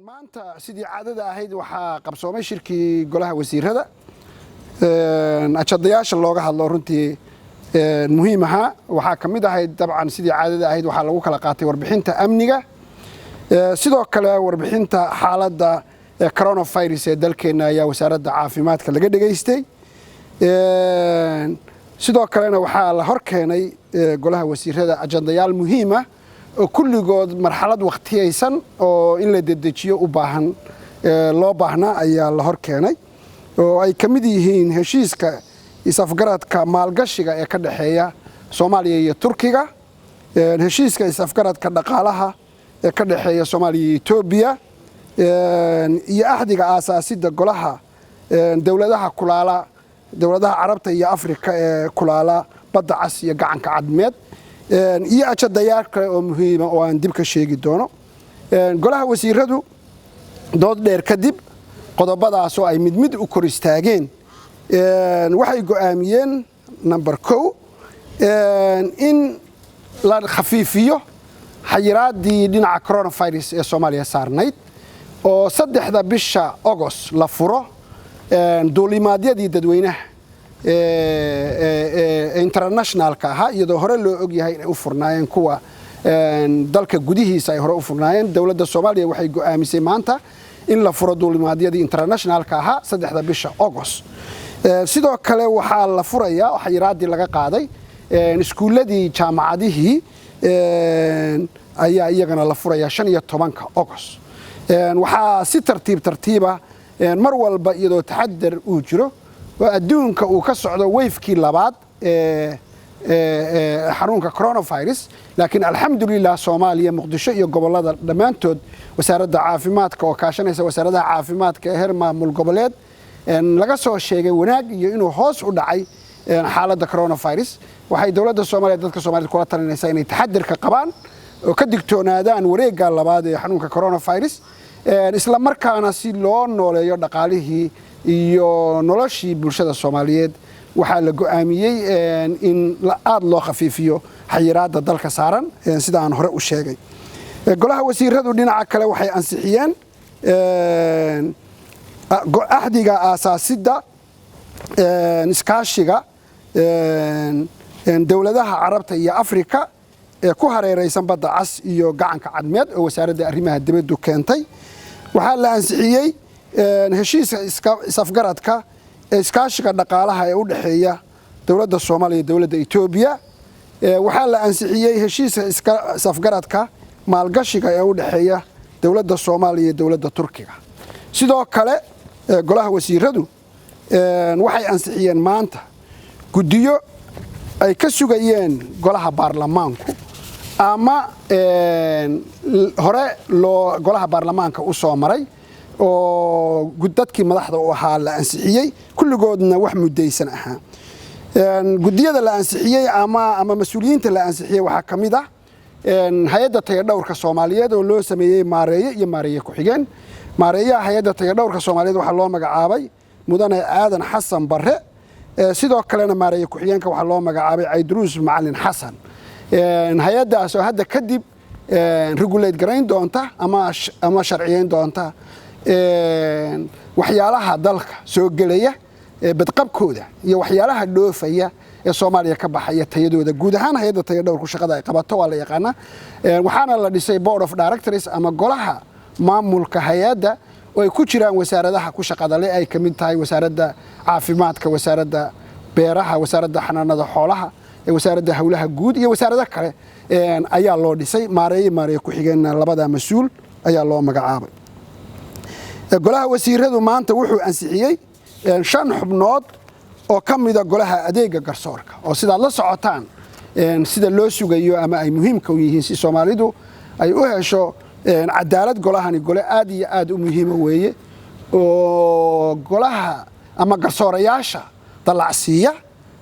Maanta sidii caadada ahayd waxaa qabsoomay shirkii golaha wasiirada. Ajadayaasha looga hadlo runtii muhiim ahaa waxaa ka mid ahayd, dabcan sidii caadada ahayd, waxaa lagu kala qaatay warbixinta amniga, sidoo kale warbixinta xaaladda coronavirus ee dalkeenna ayaa Wasaaradda Caafimaadka laga dhegaystay. Sidoo kalena waxaa la hor keenay golaha wasiirada ajandayaal muhiima oo kulligood marxalad wakhtiyaysan oo in la dedejiyo u baahan loo baahnaa ayaa la hor keenay, oo ay ka mid yihiin heshiiska is-afgaradka maalgashiga ee ka dhexeeya Soomaaliya iyo Turkiga, heshiiska is-afgaradka dhaqaalaha ee ka dhexeeya Soomaaliya iyo Etoobiya, iyo axdiga aasaasidda golaha dowladaha kulaala, dowladaha Carabta iyo Afrika ee kulaala Badda Cas iyo Gacanka Cadmeed, iyo ajadayaal kale oo muhiima oo aan dib ka sheegi doono. Golaha wasiiradu dood dheer kadib, qodobadaasoo ay mid mid u kor istaageen, waxay go'aamiyeen: number 1, in la khafiifiyo xayiraaddii dhinaca coronavirus ee Soomaaliya saarnayd, oo 3-da bisha Agost la furo duulimaadyadii dadweynaha internationalka ahaa, iyadoo hore loo ogyahay inay u furnaayeen kuwa dalka gudihiisa ay hore u furnaayeen. Dowladda Soomaaliya waxay go'aamisay maanta in la furo duulimaadyadii internationalka ahaa 3-da bisha Agost. Sidoo kale waxaa la furayaa oo xayiraaddii laga qaaday iskuulladii, jaamacadihii ayaa iyagana la furayaa 15-ka Agost. Waxaa si tartiib tartiiba, mar walba iyadoo taxadar uu jiro oo adduunka uu ka socdo wave-kii labaad ee xanuunka coronavirus, laakiin alxamdulilah Soomaaliya, Muqdisho iyo gobollada dhammaantood, Wasaaradda Caafimaadka oo kaashanaysa wasaaradaha caafimaadka ee heer maamul goboleed, laga soo sheegay wanaag iyo inuu hoos u dhacay xaaladda coronavirus. Waxay dowladda Soomaaliya dadka Soomaaliyed kula talinaysaa inay taxadirka qabaan oo ka digtoonaadaan wareegga labaad ee xanuunka coronavirus, isla markaana si loo nooleeyo dhaqaalihii iyo noloshii bulshada Soomaaliyeed, waxaa la go'aamiyey in aada loo khafiifiyo xayiraadda dalka saaran, sida aan hore u sheegay. Golaha wasiiradu dhinaca kale waxay ansixiyeen axdiga aasaasidda iskaashiga dowladaha Carabta iyo Afrika ee ku hareeraysan Badda Cas iyo Gacanka Cadmeed oo Wasaaradda Arrimaha Dibaddu keentay. Waxaa la ansixiyey heshiiska is-afgaradka ee iskaashiga dhaqaalaha ee u dhexeeya dowladda Soomaaliya iyo dowladda Etoobiya. Waxaa la ansixiyey heshiiska is-afgaradka maalgashiga ee u dhexeeya dowladda Soomaaliya iyo dowladda Turkiga. Sidoo kale golaha wasiiradu waxay ansixiyeen maanta guddiyo ay ka sugayeen golaha baarlamaanku ama hore loo golaha baarlamaanka u soo maray, oo dadkii madaxda u ahaa la ansixiyey, kulligoodna wax muddaysan ahaa. Guddiyada la ansixiyey ama mas-uuliyiinta la ansixiyey waxaa ka mid ah Hay-adda Tayadhowrka Soomaaliyeed oo loo sameeyey maareeye iyo maareeye ku-xigeen. Maareeyaha Hay-adda Tayadhowrka Soomaaliyeed waxaa loo magacaabay Mudane Aadan Xasan Barre. Sidoo kalena maareeye ku-xigeenka waxaa loo magacaabay Cayduruus Macalin Xasan. Hay-addaas oo hadda kadib regulate garayn doonta ama sharciyeyn doonta waxyaalaha dalka soo gelaya badqabkooda iyo waxyaalaha dhoofaya ee Soomaaliya ka baxaya tayadooda. Guud ahaan hay-adda tayadhowrku shaqada ay qabato waa la yaqaanaa. Waxaana la dhisay board of directors ama golaha maamulka hay-adda, oo ay ku jiraan wasaaradaha ku shaqada leh, ay ka mid tahay Wasaaradda Caafimaadka, Wasaaradda Beeraha, Wasaaradda Xanaanada Xoolaha, Wasaaradda Howlaha Guud iyo wasaarado kale ayaa loo dhisay. Maareeye, maareeye ku-xigeenna labada mas-uul ayaa loo magacaabay. Golaha wasiiradu maanta wuxuu ansixiyey shan xubnood oo ka mida golaha adeega garsoorka, oo sidaad la socotaan sida loo sugayo ama ay muhiimka u yihiin si Soomaalidu ay u hesho cadaalad. Golahani gole aad iyo aad u muhiima weeye, oo golaha ama garsoorayaasha dallacsiiya,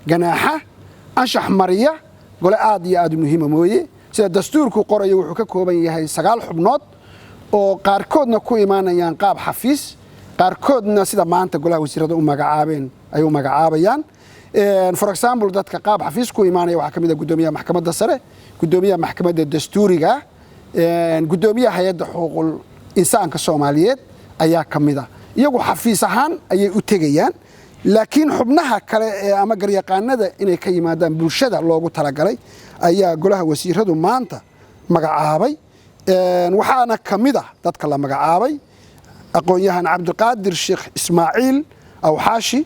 ganaaxa, anshax mariya, gole aad iyo aad u muhiima mooye. Sida dastuurku qorayo, wuxuu ka kooban yahay sagaal xubnood, oo qaarkoodna ku imaanayaan qaab xafiis, qaarkoodna sida maanta golaha wasiirada u magacaabeen ay u magacaabayaan. For example, dadka qaab xafiis ku imaanaya waxaa ka mid ah guddoomiyaha Maxkamadda Sare, guddoomiyaha Maxkamadda Dastuuriga, guddoomiyaha Hay-adda Xuquuqul Insaanka Soomaaliyeed ayaa ka mid a. Iyagu xafiis ahaan ayay u tegayaan, laakiin xubnaha kale ee ama garyaqaanada inay ka yimaadaan bulshada loogu talagalay ayaa golaha wasiiradu maanta magacaabay. Waxaana ka mid ah dadka la magacaabay aqoon-yahan Cabdiqaadir Sheekh Ismaaciil Awxaashi,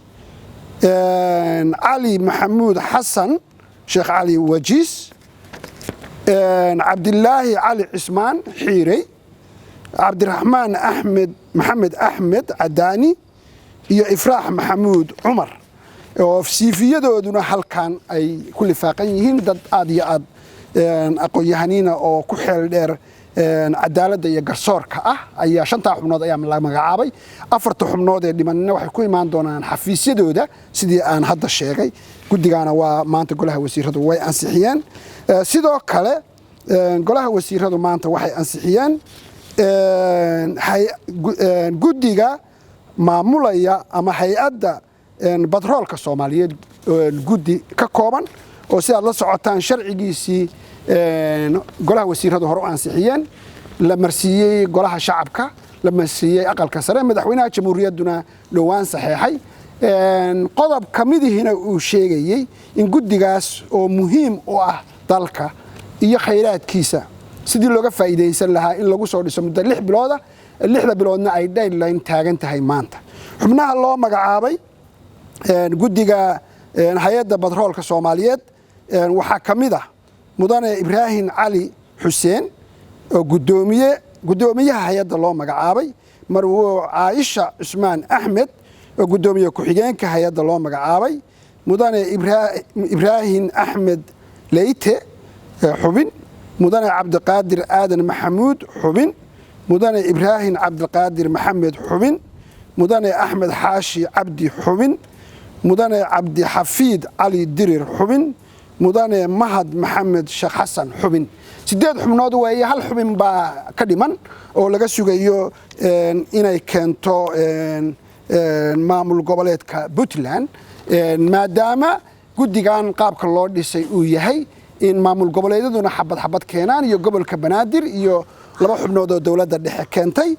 Cali Maxamuud Xasan Sheekh Cali Wajiis, Cabdilaahi Cali Cismaan Xiirey, Cabdiraxmaan Axmed Maxamed Axmed Cadaani iyo Ifraax Maxamuud Cumar, oo CV-yadooduna halkan ay ku lifaaqan yihiin. Dad aad iyo aad aqoon-yahaniina oo ku xeel dheer cadaaladda iyo garsoorka ah ayaa shantaa xubnood ayaa la magacaabay. Afarta xubnood ee dhimanina waxay ku imaan doonaan xafiisyadooda, sidii aan hadda sheegay. Guddigaana waa maanta golaha wasiiradu way ansixiyeen. Sidoo kale golaha wasiiradu maanta waxay ansixiyeen guddiga maamulaya ama hay-adda batroolka Soomaaliyeed, guddi ka kooban oo sidaad la socotaan sharcigiisii golaha wasiiradu hore u ansixiyeen, la marsiiyey golaha shacabka, la marsiiyey Aqalka Sare, madaxweynaha jamhuuriyadduna dhowaan saxeexay. Qodob ka midihiina uu sheegayey in guddigaas oo muhiim u ah dalka iyo khayraadkiisa sidii looga faa'iidaysan lahaa in lagu soo dhiso muddo 6 bilooda, 6da biloodna ay deadline taagan tahay maanta. Xubnaha loo magacaabay guddiga hay-adda batroolka Soomaaliyeed waxaa ka mid ah mudane Ibraahim Cali Xuseen oo guddoomiyaha hay-adda loo magacaabay, marwo Caaisha Cusmaan Axmed oo guddoomiye ku-xigeenka hay-adda loo magacaabay, mudane Ibraahim Axmed Leyte xubin, mudane Cabdiqaadir Aadan Maxamuud xubin, mudane Ibraahim Cabdiqaadir Maxamed xubin, mudane Axmed Xaashi Cabdi xubin, mudane Cabdixafiid Cali Dirir xubin, mudane Mahad Maxamed Sheekh Xasan xubin. Sideed xubnood weeye. Hal xubin baa ka dhiman oo laga sugayo inay keento maamul goboleedka Puntland, maadaama guddigan qaabka loo dhisay uu yahay in maamul goboleedyaduna xabad xabad keenaan iyo gobolka Banaadir iyo laba xubnood oo dowladda dhexe keentay.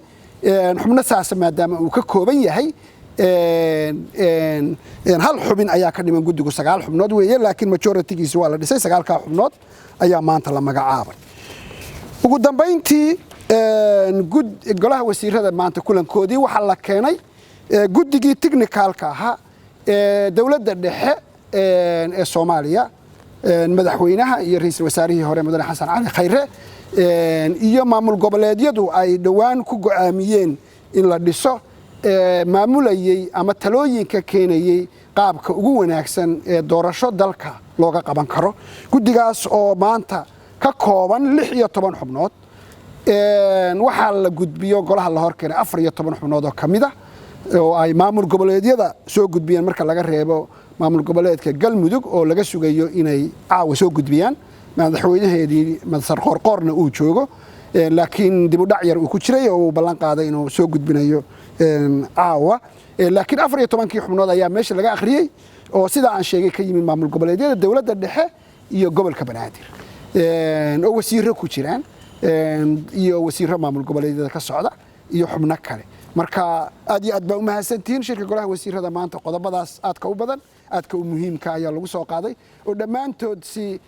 Xubno saasa maadaama uu ka kooban yahay, hal xubin ayaa ka dhiman. Guddigu sagaal xubnood weeye, laakiin majority-giisi waa la dhisay. Sagaalkaa xubnood ayaa maanta la magacaabay. Ugu dambayntii, golaha wasiirada maanta kulankoodii waxaa la keenay guddigii technical-ka ahaa ee dowladda dhexe ee Soomaaliya, madaxweynaha iyo ra-iisul wasaarihii hore mudane Xasan Cali Khayre iyo maamul goboleedyadu ay dhowaan ku go'aamiyeen in la dhiso, maamulayey ama talooyinka keenayey qaabka ugu wanaagsan ee doorasho dalka looga qaban karo. Guddigaas oo maanta ka kooban 16 xubnood, waxaa la gudbiyo golaha la hor keenay 14 xubnood oo ka mid a oo ay maamul goboleedyada soo gudbiyeen, marka laga reebo maamul goboleedka Galmudug oo laga sugayo inay caawa soo gudbiyaan, madaxweynaheedii Masar Qoorqoorna uu joogo, laakiin dib u dhac yar uu ku jiray oo uu ballan qaaday inuu soo gudbinayo caawa. Laakiin 14-kii xubnood ayaa meesha laga akhriyey oo sidaa aan sheegay ka yimid maamul goboleedyada, dowladda dhexe iyo gobolka Banaadir, oo wasiiro ku jiraan iyo wasiiro maamul goboleedyada ka socda iyo xubno kale. Marka aad iyo aad baa u mahadsantihiin. Shirka golaha wasiirada maanta qodobadaas aadka u badan, aadka u muhiimka ayaa lagu soo qaaday oo dhammaantood si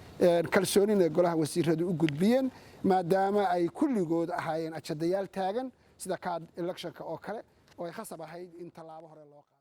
kalsoonina golaha wasiiradu u gudbiyeen, maadaama ay kulligood ahaayeen ajandayaal taagan, sida kaad election-ka oo kale oo ay khasab ahayd in tallaabo hore loo qaado.